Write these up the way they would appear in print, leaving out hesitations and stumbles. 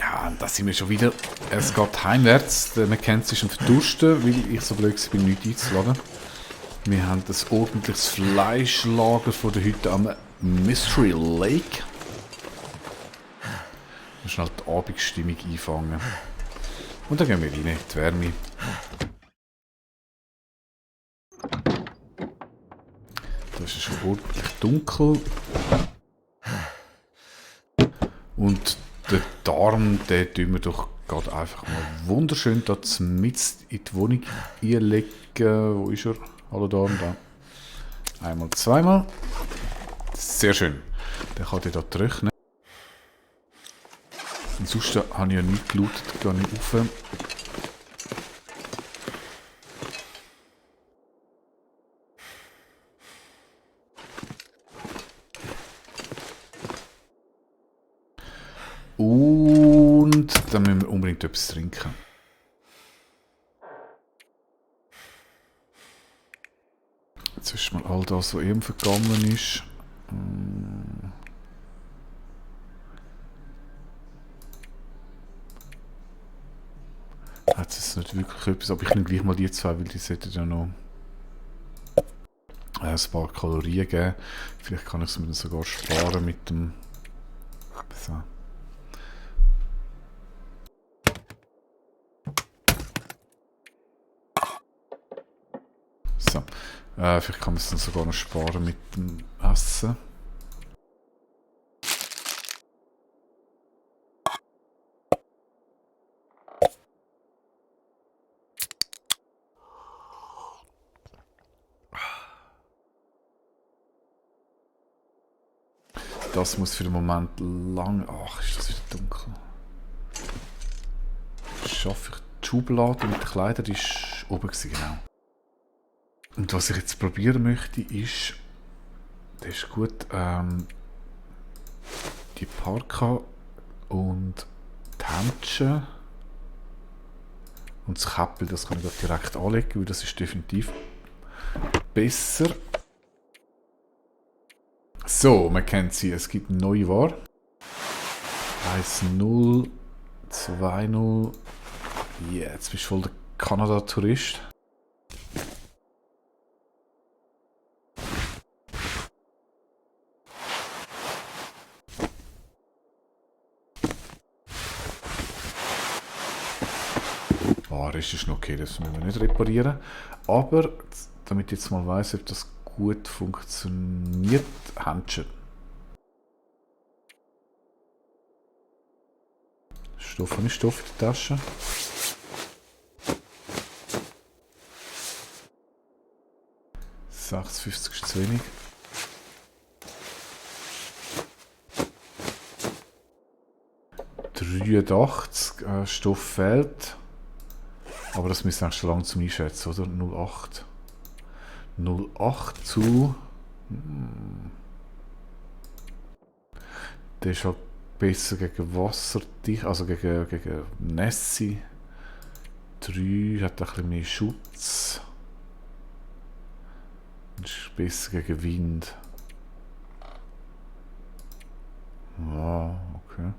Ja, und da sind wir schon wieder. Es geht heimwärts. Der McKenzie ist am Verdursten, weil ich so blöd bin, nichts einzuladen. Wir haben das ordentliches Fleischlager vor der Hütte am Mystery Lake. Wir müssen halt die Abendstimmung einfangen. Und dann gehen wir rein, in die Wärme. Da ist es schon ordentlich dunkel. Und den Darm, den tun wir doch gerade einfach mal wunderschön da mit in die Wohnung einlegen. Wo ist er? Hallo Darm, da. Einmal, zweimal. Sehr schön. Der kann den da trocknen. Sonst habe ich ja nicht gelootet, gehe ich rauf. Und dann müssen wir unbedingt etwas trinken. Jetzt ist mal all das, was eben vergangen ist. Hat es nicht wirklich etwas, aber ich nehme gleich mal die zwei, weil die sollten ja noch ein paar Kalorien geben. Vielleicht kann ich es mir dann sogar sparen mit dem... So. So. Vielleicht kann man es dann sogar noch sparen mit dem Essen. Das muss für den Moment lang... Ach, ist das wieder dunkel. Schaffe ich die Schublade mit den Kleidern? Die ist oben gewesen, genau. Und was ich jetzt probieren möchte, ist... Das ist gut. Die Parka und die Hemdchen und das Käppel, das kann ich direkt anlegen, weil das ist definitiv besser. So, man kennt sie, es gibt neue Ware. 1-0, 2-0. Yeah, jetzt bist du voll der Kanada-Tourist. Rest ist noch okay, das müssen wir nicht reparieren. Aber, damit ich jetzt mal weiss, ob das gut funktioniert, Händchen. Stoff und Stoff in die Tasche. $56 ist zu wenig. Stoff fehlt. Aber das müsste eigentlich schon lange zum Einschätzen, oder? 0,8. 0,8 zu... Der ist halt besser gegen Wasserdicht, also gegen Nässe. 3 hat ein bisschen mehr Schutz. Ist besser gegen Wind. Ja, okay.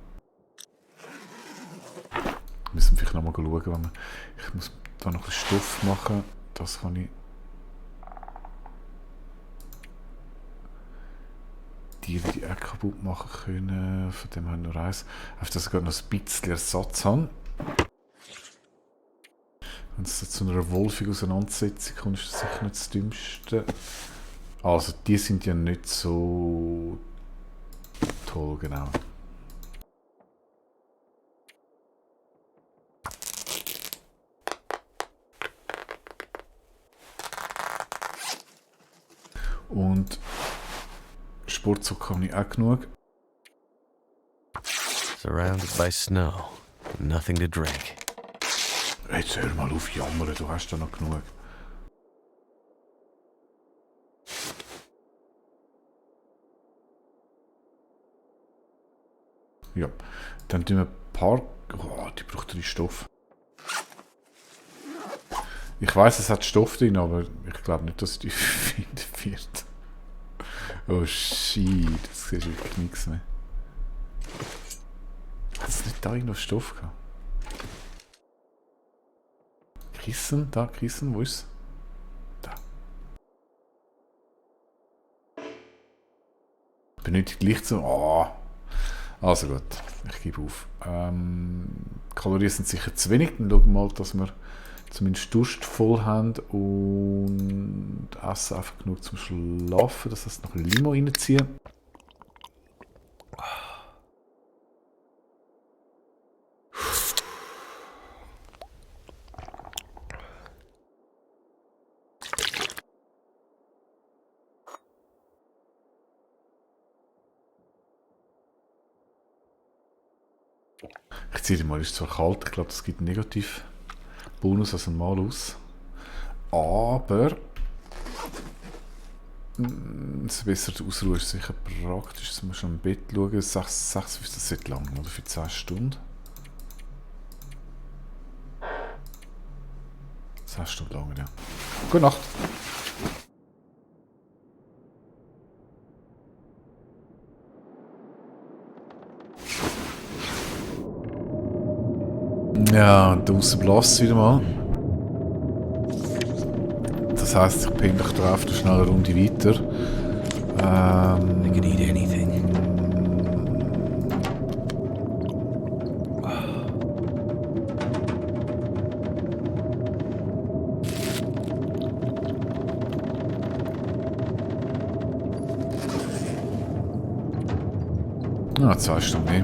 Müssen wir vielleicht nochmal schauen, wenn wir, ich muss da noch ein bisschen Stoff machen. Das kann ich. Die auch kaputt machen können. Von dem haben wir nur eins. Auf das ich noch ein bisschen Ersatz haben. Wenn es zu einer wolfigen Auseinandersetzung kommt, ist das sicher nicht das Dümmste. Also, die sind ja nicht so toll, genau. Und Sportzucker habe ich auch genug. Surrounded by snow, nothing to drink. Jetzt hör mal auf jammern, du hast da noch genug. Ja, dann tun wir ein paar... Oh, die braucht 3 Stoffe. Ich weiss, es hat Stoff drin, aber ich glaube nicht, dass die finden wird. Oh shit, das siehst wirklich nichts mehr. Hat es nicht da irgendwo Stoff gehabt? Kissen, da, Kissen, wo ist da? Benötigt Licht zum. Oh. Also gut, ich gebe auf. Kalorien sind sicher zu wenig. Dann schauen wir mal, dass wir zumindest Durst voll haben und essen einfach genug zum Schlafen. Das heißt, noch ein Limo reinziehen. Ich ziehe den mal, ist zwar kalt, ich glaube, das gibt einen Negativ-Bonus, also einen Malus. Aber das bessere Ausruhe ist sicher praktisch, dass man schon im Bett schauen. 6 das sollte lang, oder für 10 Stunden. 10 Stunden lang, ja. Gute Nacht. Ja, draußen blass wieder mal. Das heisst, ich bin doch drauf, da schnell eine Runde weiter. I could eat anything. Ja, 2 Stunden mehr.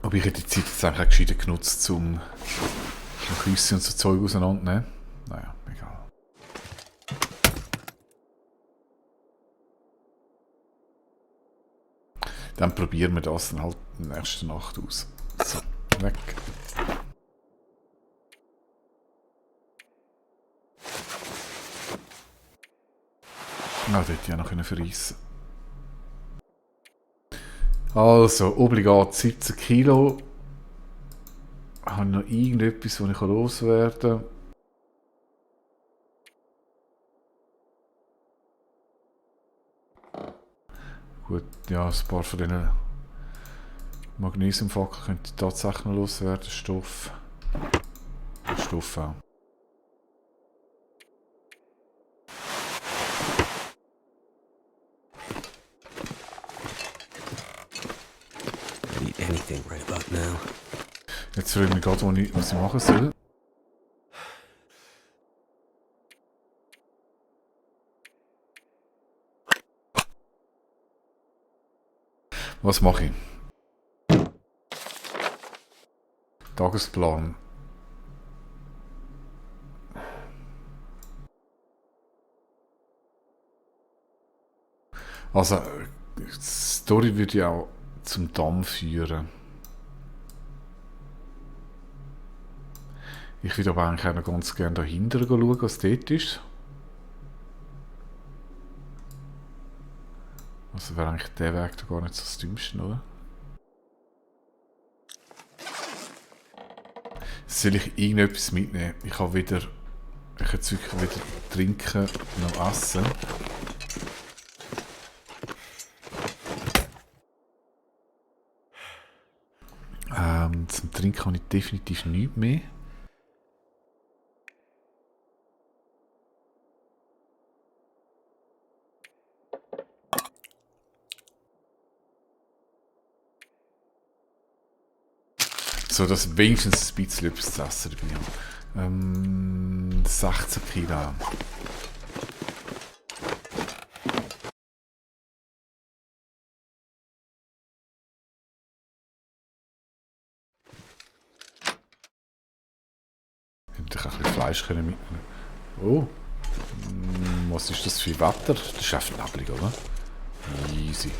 Aber ich hätte die Zeit jetzt eigentlich auch gescheiter genutzt, um noch Küsse und so Zeug auseinanderzunehmen. Naja, egal. Dann probieren wir das dann halt in der nächsten Nacht aus. So, weg. Ah, das hätte ich ja noch verreissen. Also, obligat 17 Kilo. Habe ich noch irgendetwas, das ich loswerden kann? Gut, ja, ein paar von diesen Magnesiumfackeln könnte ich tatsächlich noch loswerden. Stoff auch. I'd eat anything right about now. Jetzt frage ich mich gerade, was ich machen soll. Was mache ich? Tagesplan. Also, die Story würde ja auch zum Damm führen. Ich würde aber eigentlich auch noch ganz gerne dahinter schauen, was dort ist. Also wäre eigentlich der Weg da gar nicht so das Dümmste, oder? Soll ich irgendetwas mitnehmen? Ich habe weder... Ich kann jetzt wirklich weder trinken noch essen. Zum Trinken habe ich definitiv nichts mehr. So, dass wenigstens ein bisschen etwas zu essen dabei habe. 16 Kilo. Hätte ich ein bisschen Fleisch mitnehmen können. Oh. Was ist das für Wetter? Das ist einfach neblig, oder? Easy.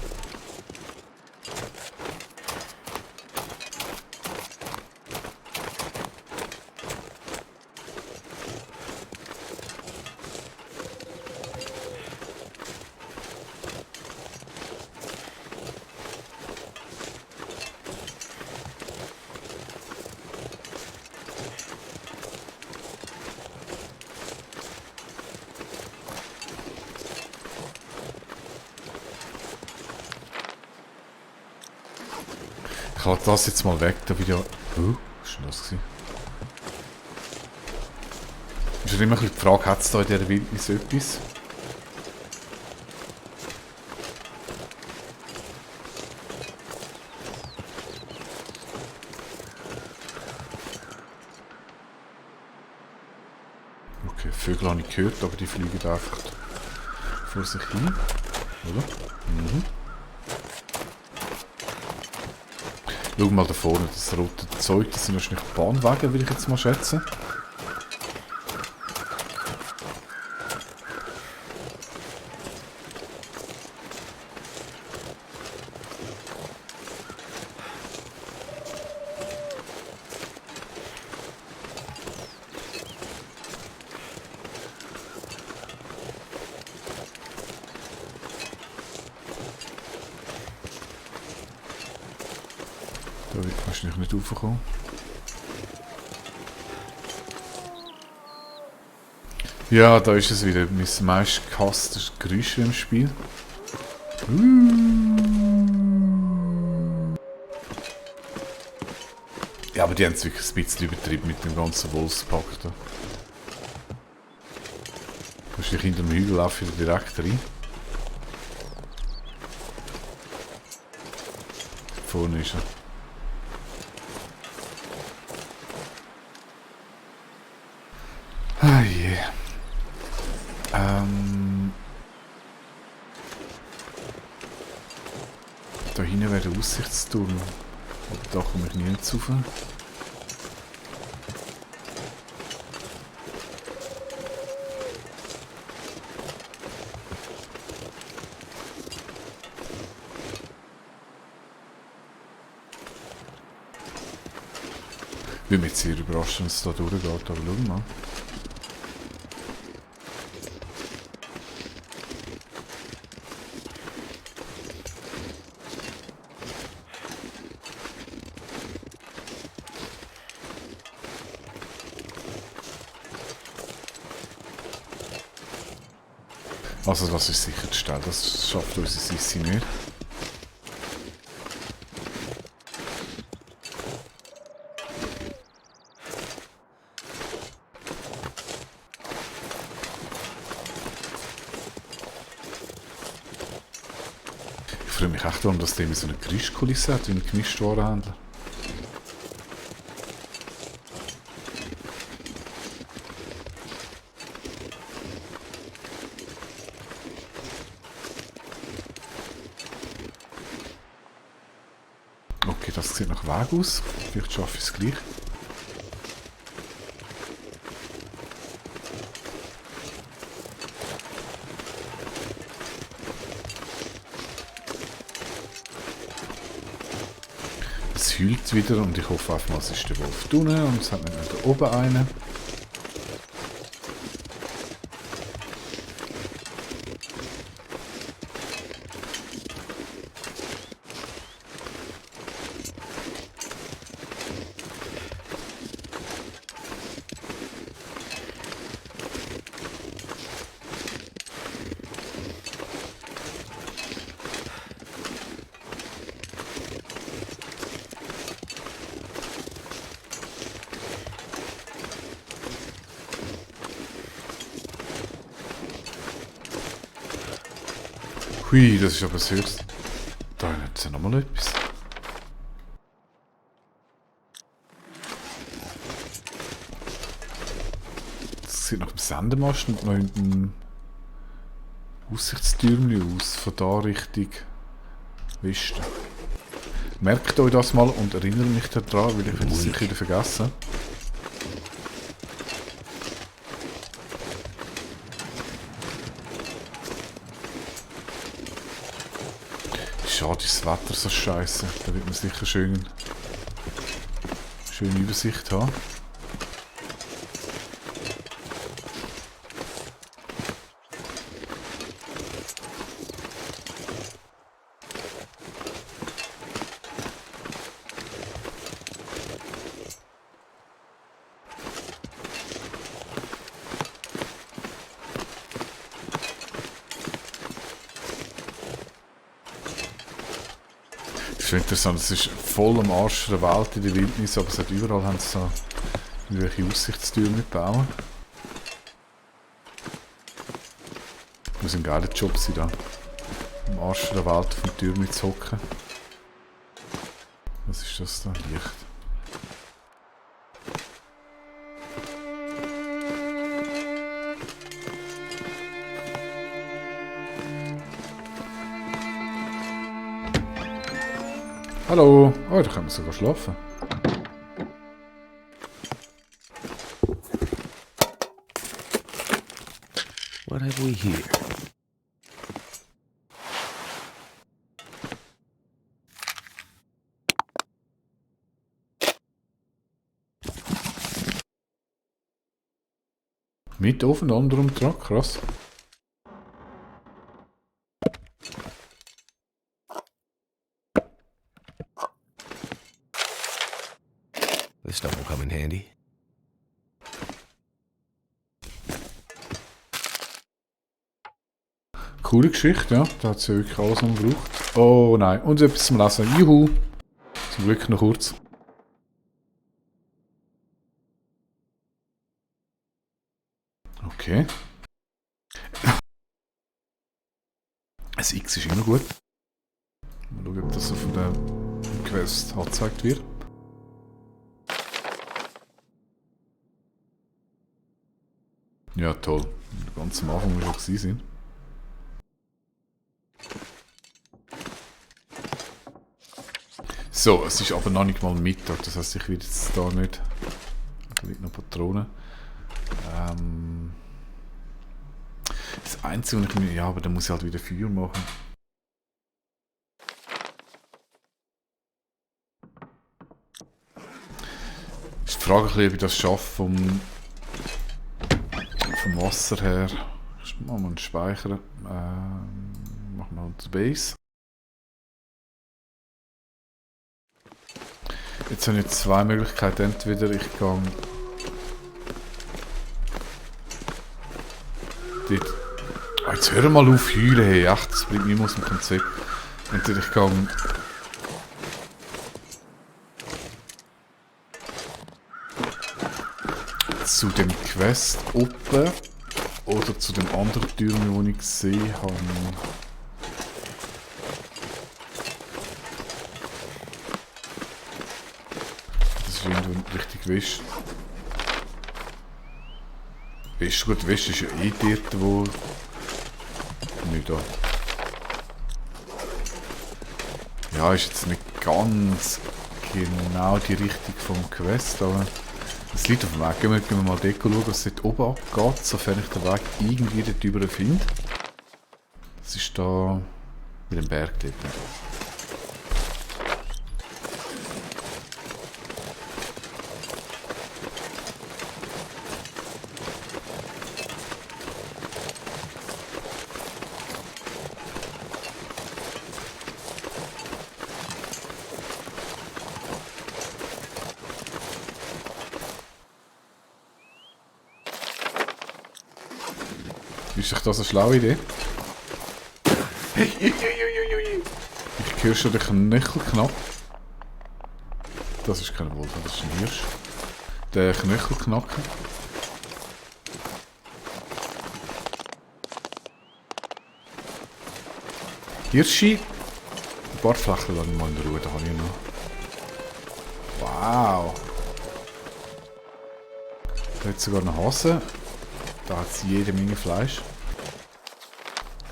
Ich habe das jetzt mal weg, da Video. Was war denn das gewesen? Ist ja immer ein bisschen die Frage, hat es da in dieser Wildnis etwas? Okay, Vögel habe ich gehört, aber die fliegen einfach vor sich hin. Oder? Mhm. Schau mal da vorne, das rote Zeug, das sind wahrscheinlich Bahnwagen, will ich jetzt mal schätzen. Da wird wahrscheinlich nicht raufkommen. Ja, da ist es wieder. Mein meist gehasstes Geräusch im Spiel. Ja, aber die haben es wirklich ein bisschen übertrieben mit dem ganzen Wolfspack da. Wahrscheinlich hinter dem Hügel laufe ich direkt rein. Vorne ist er. Ah je. Da hinten wäre der Aussichtsturm. Aber da komme ich nie rauf. Ich bin mir jetzt sehr überrascht, wenn es da durchgeht, aber schau mal. Also das ist sicherzustellen, das schafft unsere Sissi nicht. Ich freue mich echt darum, dass der so eine Geräuschkulisse hat, wie ein Gemischtwarenhändler. Okay, das sieht nach Weg aus. Vielleicht schaffe ich es gleich. Es heult wieder und ich hoffe einfach mal, es ist der Wolf drinnen und es hat nicht mehr da oben einen. Hui, das ist aber das Höchste. Da hat es ja nochmal etwas. Das sieht nach dem Sendemast und noch in einem Aussichtstürmchen aus, von da Richtung Westen. Merkt euch das mal und erinnert mich daran, weil ich will es sicher wieder vergessen. Schade ist das Wetter so scheiße. Da wird man sicher schön Übersicht haben. Das ist interessant, es ist voll am Arsch der Welt in der Wildnis, aber es hat überall haben sie so irgendwelche Aussichtstüren mitbauen. Muss ein geiler Job sein, da am Arsch der Welt auf der Tür mitzuhocken. Was ist das da? Licht. Hallo! Oh, da können wir sogar schlafen. What have we here? Mit aufeinander am Truck, krass. This stuff will come in handy. Coole Geschichte, ja. Da hat es ja wirklich alles noch gebraucht. Oh nein, und etwas zum Lesen. Juhu! Zum Glück noch kurz. Okay. Ein X ist immer gut. Mal schauen, ob das so von der Quest angezeigt wird. Ja, toll. Ganz am Anfang, wo wir schon sind. So, es ist aber noch nicht mal Mittag, das heisst, ich will jetzt da nicht. Da liegt noch Patronen. Das Einzige, was ich mir. Ja, aber dann muss ich halt wieder Feuer machen. Ist die Frage, ob ich das schaffe vom Wasser her. Ich mache mal einen Speicher. Machen wir mal die Base. Jetzt habe ich zwei Möglichkeiten. Entweder ich gehe dort. Oh, jetzt hör mal auf heulen, hey. Echt, das bringt mich aus dem Konzept. Entweder ich gehe zu dem Quest oben oder zu dem anderen Türmen, den ich gesehen habe. Das ist irgendwo richtig West. Gut, West ist ja eh dort, wo. Nicht da. Ja, ist jetzt nicht ganz genau die Richtung vom Quest, aber es liegt auf dem Weg. Gehen wir mal dort schauen, was dort oben abgeht, sofern ich den Weg irgendwie dort drüber finde. Das ist da mit dem Berg dort. Ist doch das eine schlaue Idee? Hey, ich höre schon den Knöchel knapp. Das ist kein Wolf, das ist ein Hirsch. Der Knöchel knacken. Hirschi. Ein paar Flächen lassen wir mal in der Ruhe, da habe ich noch. Wow. Da hat sogar eine Hase. Da hat sie jede Menge Fleisch.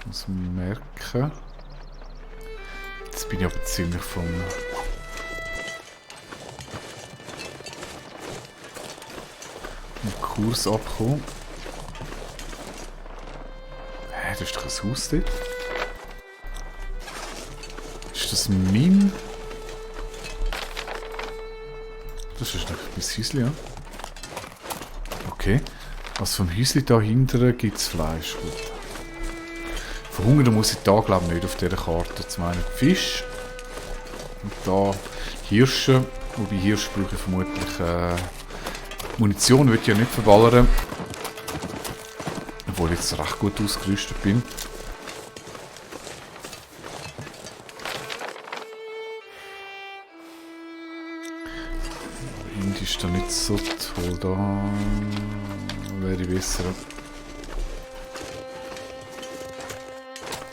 Muss man merken. Jetzt bin ich aber ziemlich vom Kurs abgekommen. Hä, das ist doch ein Haus dort. Ist das mein? Das ist doch mein Häuschen, ja. Okay. Also vom Häuschen da hinten gibt es Fleisch. Gut. Verhungern muss ich da glaube ich nicht auf dieser Karte. Zum einen Fisch. Und da Hirsche. Wobei Hirsch brauche ich vermutlich Munition, würde ich ja nicht verballern. Obwohl ich jetzt recht gut ausgerüstet bin. Die ist da nicht so toll. Da wäre ich besser.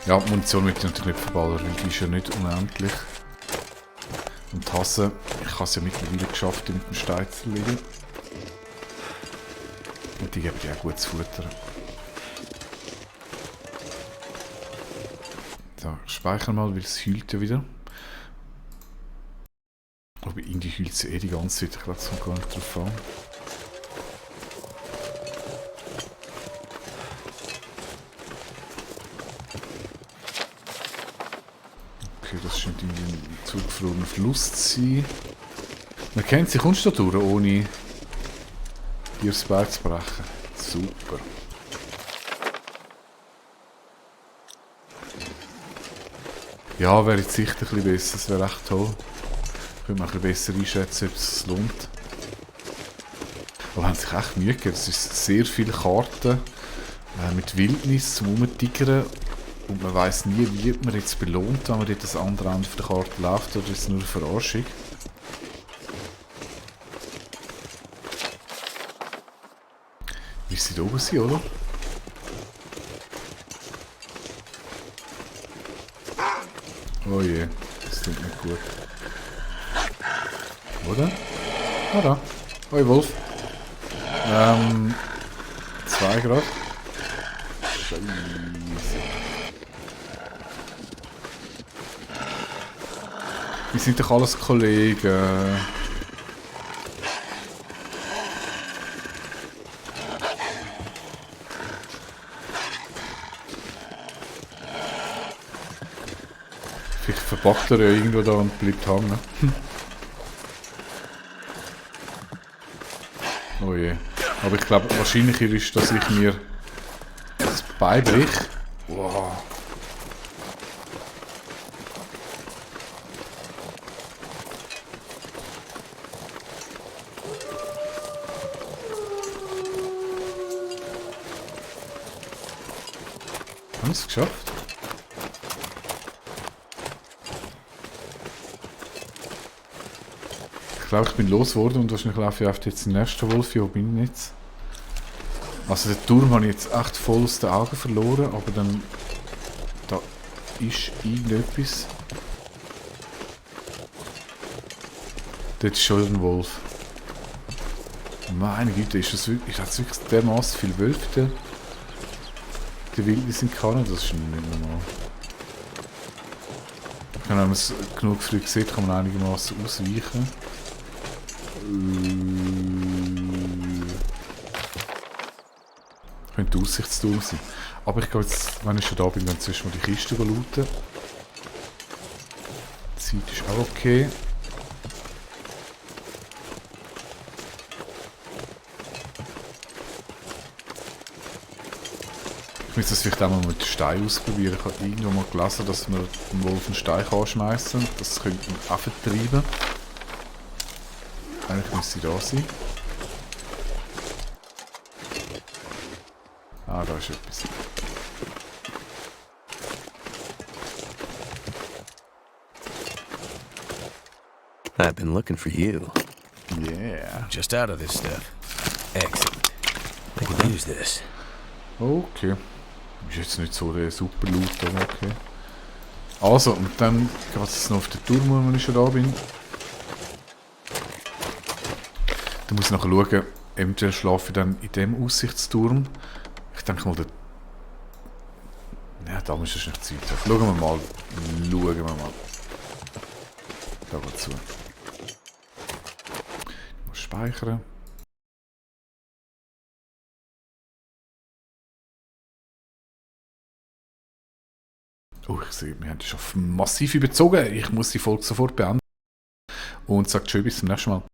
Ja, die Munition wird natürlich nicht verballern, weil die ist ja nicht unendlich. Und die Hasse, ich habe es ja mittlerweile geschafft, die mit dem Stein zu legen. Und die geben ja auch gut zu futtern. So, ich speichere mal, weil es heult ja wieder. Aber irgendwie heult es ja die ganze Zeit, ich glaube, es kommt gar nicht drauf an. Okay, das scheint irgendwie ein zugefrorener Fluss zu sein. Man kennt sich, kommst du da durch, ohne dir das Bein zu brechen. Super. Ja, wäre jetzt sicher ein bisschen besser, das wäre echt toll. Könnte man ein bisschen besser einschätzen, ob es sich lohnt. Aber haben sich echt Mühe gegeben. Es sind sehr viele Karten mit Wildnis zum Rumtigern. Und man weiss nie, wie man jetzt belohnt, wenn man dort das andere Ende der Karte läuft, oder ist es nur eine Verarschung. Wie sie da oben sind, oder? Oh je, das klingt nicht gut. Oder? Ah da. Hoi Wolf. 2 Grad. Scheiße. Wir sind doch alles Kollegen. Vielleicht verpackt er ja irgendwo da und bleibt hängen. Oh je. Aber ich glaube, wahrscheinlicher ist, dass ich mir das Bein brich. Wow. Haben wir es geschafft? Ich glaube, ich bin losgeworden und wahrscheinlich laufe ich jetzt den nächsten Wolf. Wo bin ich jetzt? Also den Turm habe ich jetzt echt voll aus den Augen verloren, aber dann... Da ist irgendetwas. Dort ist schon ein Wolf. Meine Güte, ist das wirklich... Ich hatte wirklich dermaßen viele Wölfe, die Wildnis in Kanada, das ist nicht normal. Wenn man es genug früh sieht, kann man einigermaßen ausweichen. Könnte Aussichtsturm sein. Aber ich gehe jetzt, wenn ich schon da bin, dann zuerst mal die Kiste looten. Die Zeit ist auch okay. Ich muss das vielleicht auch mal mit dem Stein ausprobieren. Ich habe irgendwo mal gelesen, dass man dem Wolf einen Stein anschmeißen kann. Das könnte man auch vertreiben. Eigentlich müsste sie da sein. Ah, da ist etwas. I've been looking for you. Yeah. Just out of this stuff. Excellent. I could use this. Okay. Ist jetzt nicht so der super Loot, aber okay. Also, und dann geht es noch auf den Turm, wenn ich schon da bin. Dann muss ich nachher schauen, eventuell schlafe ich dann in dem Aussichtsturm. Ich denke mal, ja, da ist es nicht Zeit. Schauen wir mal. Da geht zu. Ich muss speichern. Oh, ich sehe, wir haben die schon massiv überzogen. Ich muss die Folge sofort beenden. Und sage tschüss, bis zum nächsten Mal.